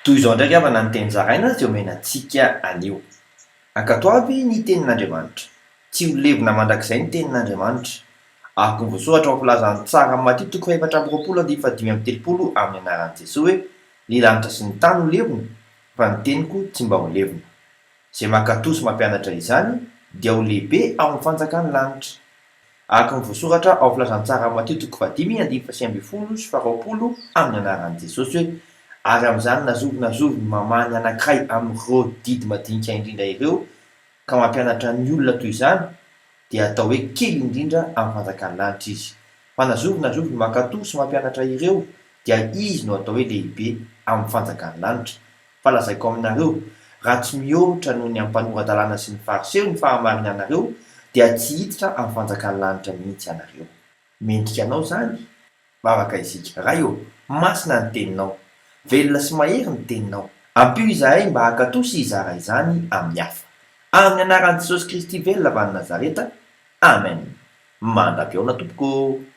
Toy izao indray ry havana ny teny zaraina izay omena antsika anio. Ankatoavy ny tenin'Andriamanitra. Tsy ho levona mandrakizay ny tenin'Andriamanitra. Araka ny voasoratra ao amin'ny Filazantsara amin'i Matio toko faha-24 andininy faha-35 amin'ny anaran'i Jesoa hoe, Ny lanitra sy ny tany ho levona, fa ny teniko tsy mba ho levona. Izay mankatò sy mampianatra izany dia ho lehibe ao amin'ny fanjakan'ny lanitra. Araka ny voasoratra ao Filazantsara Matio toko fahadimy andininy faha-19 sy faha-20 amin'ny anaran'i Jesosy hoe, Ary amin'izany na zovy na zovy ny mamaha ny anankiray amin'ireo didy madinika indrindra ireo ka mampianatra ny olona toy izany, dia atao hoe kely indrindra amin'ny fanjakan'ny lanitra izy. Fa na zovy na zovy ny mankatò sy mampianatra ireo, dia izy no atao hoe lehibe amin'ny fanjakan'ny lanitra. Fa lazaiko aminareo, raha tsy mihoatra noho ny an'ny mpanora-dalàna sy ny Fariseo ny fahamarinanareo, dia tsy hiditra amin'ny fanjakan'ny lanitra mihitsy ianareo. Mendrika anao izany? Vavaka isika. Ray ô, masina ny Teninao. Velona sy mahery ny Teninao. Ampio izahay mba hankatò sy hizara izany amin'ny hafa. Amin'ny anaran'i Jesosy Kristy velona avy any Nazareta, Amen. Mandra-pihaona tompoko ô!